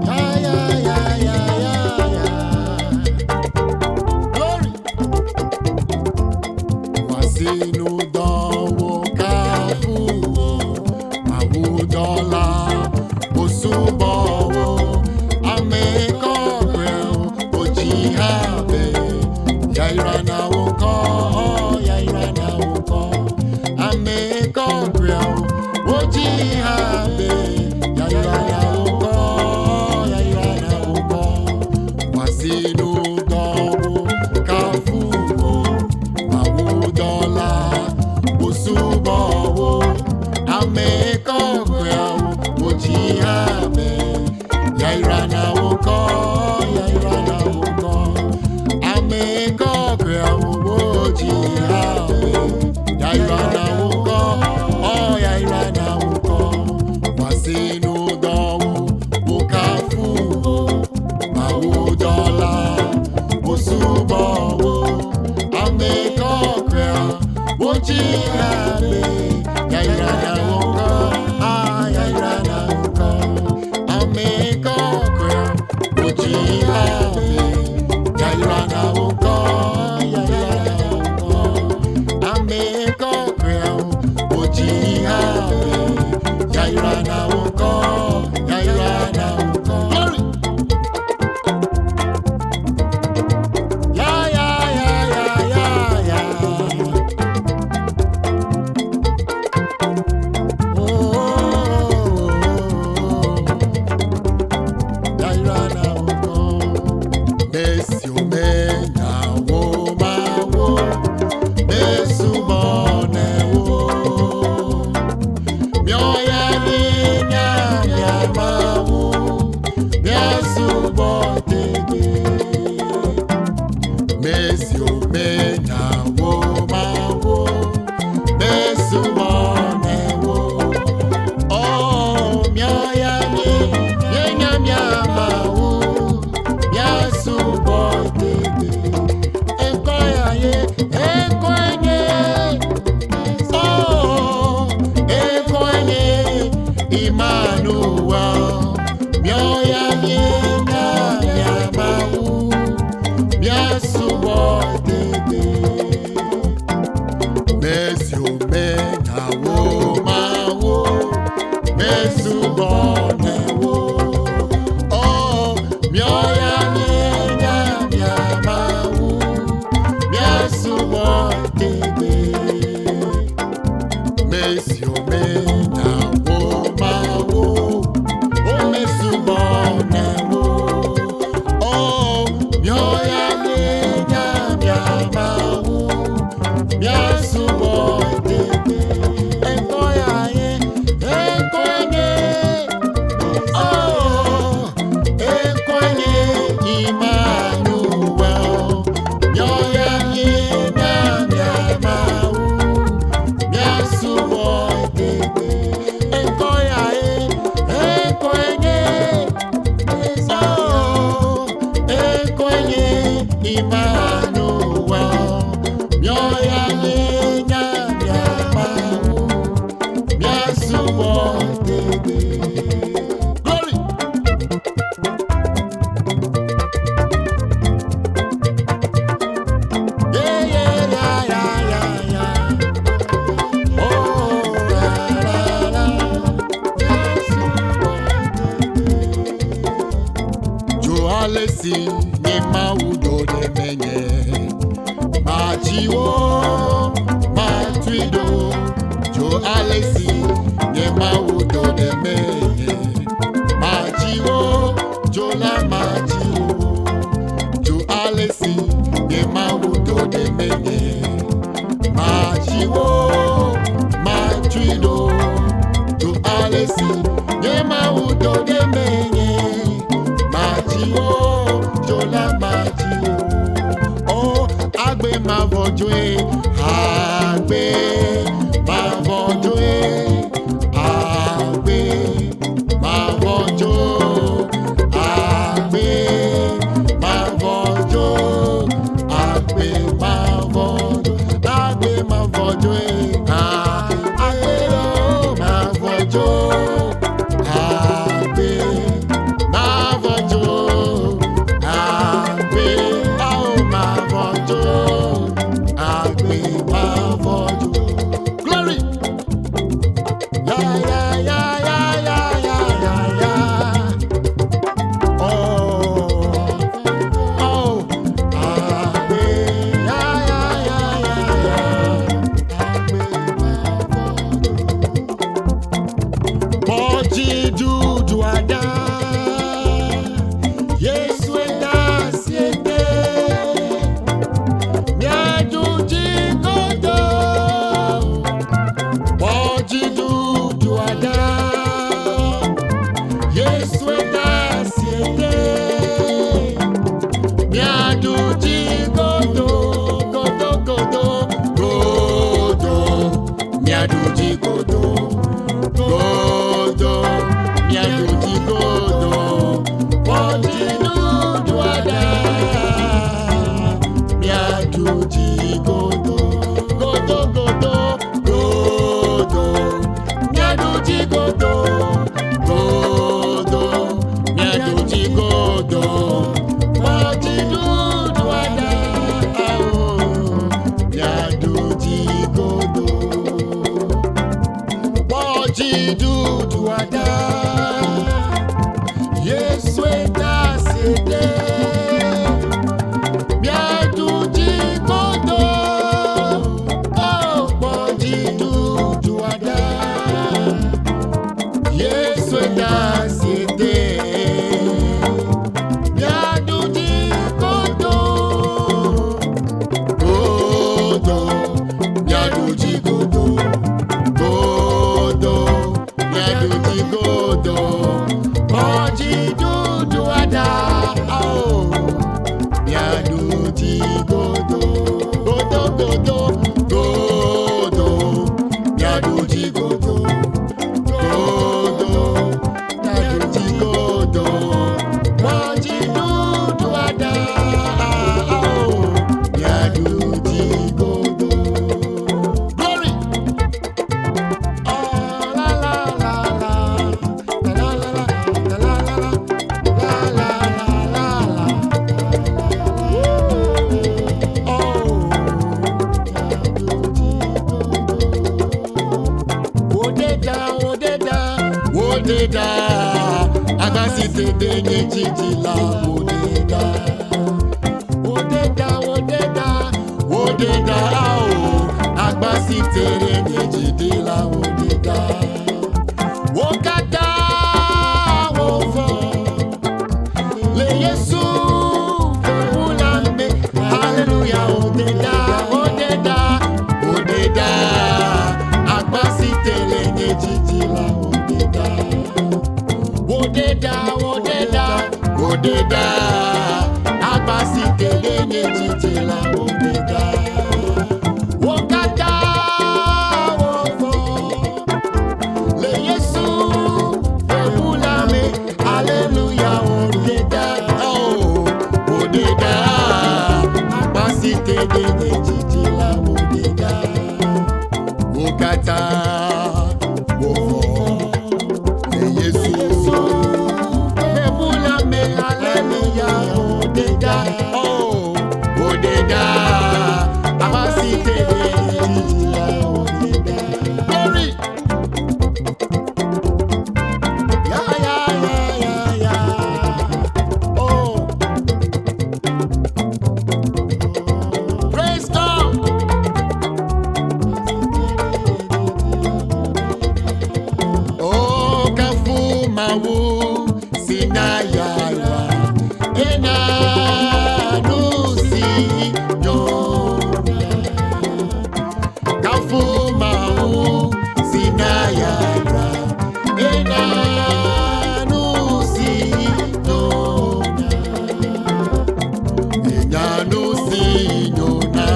Ya, ya, ya, ya, ya, ya. Glory. Wasinudowo kafuwo, mawudola, osubowo, amekọkwe, ojihabe, yairanawokọ, yairanawokọ, amekọkwe, ojihabe, yairanawokọ, yairanawokọ, wasinudowo kafuwo, mawudola, osubowo, amekọkwe, ojihabe, yairanawokọ, yairanawokọ, amekọkwe, ojihabe, yairanawokọ, ọ yairanawokọ, wasinudowo, okafuwo, mawudola, osubowo, amekọkwe, ojihabe, yairanawokọ, ah, yairanawokọ, amekọkwe, ojihabe, yairanawokọ, yairanawokọ, amekọkwe, ojihabe, yairanawokọ, yairanawokọ. Glory! Ya, ya, ya, ya, ya, ya. Oh, oh, oh, oh. Yairanawokọ. Mesi omenya wo ma wo, mesu bone wo. Mioya mi nya mia ma wo, miesu bo tege. Mesi omenya wo ma wo, mesu bone wo. Oh, mioya mi nya mia ma wo, miesu bo tege. Ekoya ye, ekoenye. Oh, ekoenye, Emmanuel. Mioya mi nya mia ma wo, miesu bo tege. Mesi omenya wo ma wo, mesu bone wo. Oh, mioya mi nya mia ma wo, miesu bo tege. Mesi omenya wo ma wo, o mesu bone wo. Oh, mioya mi nya mia ma wo. Miasubo tete, ekoya ye, ekonye, oh, ekonye Emmanuel. Mioya ye na miamawu, miasubo tete, ekoya ye, ekonye, oh, ekonye Emmanuel. Mioya ye nya miamawu, miasubo tete. Glory! Yeah, yeah, yeah, yeah, yeah, yeah. Oh, la, la, la. Joalesi nye mawu do ɖe menye. Matsiwo matui ɖo. Joalesi nye mawu do ɖe menye. Matsiwo dzola matsiwo. Joalesi nye mawu do ɖe menye. Matsiwo matui ɖo. Joalesi nye mawu do ɖe menye. Matsiwo dzola matsiwo. Oh, agbe mavɔ dzoe, agbe mavɔ dzoe, agbe mavɔ dzo, agbe mavɔ dzo. fɔdzo ah, agbe lo máa fɔdzo, agbe máa fɔdzo, agbe ao máa fɔdzo, agbe máa fɔdzo. Glory! Ya ya ya ya ya ya ya ya. Oh, oh, agbe ya ya ya ya ya. Pode dudu ada, Yesu eda siete, miadu di godo. Pode dudu ada, Yesu eda siete, miadu di godo, godo godo godo, miadu di godo. Godo, miaduji godo, pode dudu ada. Miaduji godo, godo godo godo, miaduji godo, godo, miaduji godo, pode dudu ada. Oh, miaduji godo. Pode dudu ada, Yesu eta sete. Miaduji godo, oh, pode dudu ada, Yesu eta sete. Miaduji godo, godo, miaduji godo. Godo, miaduji godo, pode dudu ada, oh, miaduji godo, godo godo godo, miaduji godo, godo, miaduji godo, pode dudu ada, oh, miaduji godo. Glory! Oh, la la la la, la la la la la la la la la la la. Oh, Odeda, odeda, odeda, agbasi tete nye jiji la odeda. Odeda, odeda, odeda, o, agbasi tere nye jiji la odeda. Wokata wofo, le Yesu fewulambe, hallelujah, odeda, odeda, odeda, agbasi tere nye jiji la odeda. Odeda, odeda, odeda, agbasi tele nye jiji la odeda. Wokata wofo, le Yesu fewulame, hallelujah, odeda, oh, odeda, agbasi tele nye jiji la odeda. Wokata wofo. Yesu, ebulame, hallelujah, odeda, oh, odeda, abasitele, odeda. Glory! Ya, ya, ya, ya, ya. Oh. Praise God! Oh, kafumawu sinayara ena nusi nyona. Kafumawu sinayara ena nusi nyona. Enya nusi nyona.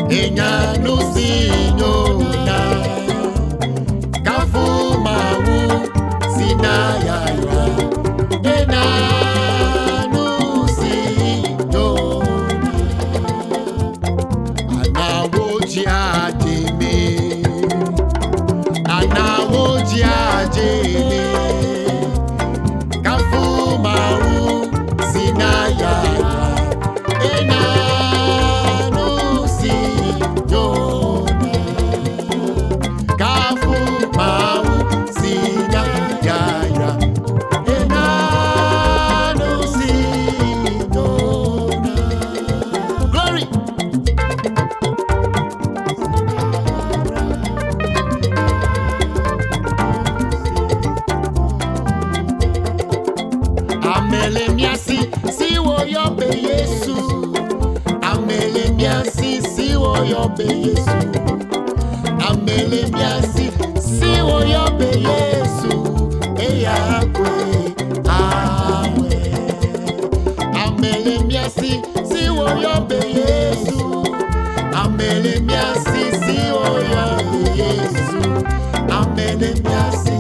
Enya nusi nyona. Kafumawu sinayara ena nusi nyona. ya ya. Ena nu si nyona. Kafu Mawu si na yayra. Ena nu si nyona. Glory. Amele miasi si wo yɔ be Yesu. Amele miasi si wo yɔ be Yesu. Amele miasi si wo yɔ be Yesu. Eya koe awɛ. Amele miasi si wo yɔ be Yesu. Amele miasi si wo yɔ be Yesu. Amele miasi.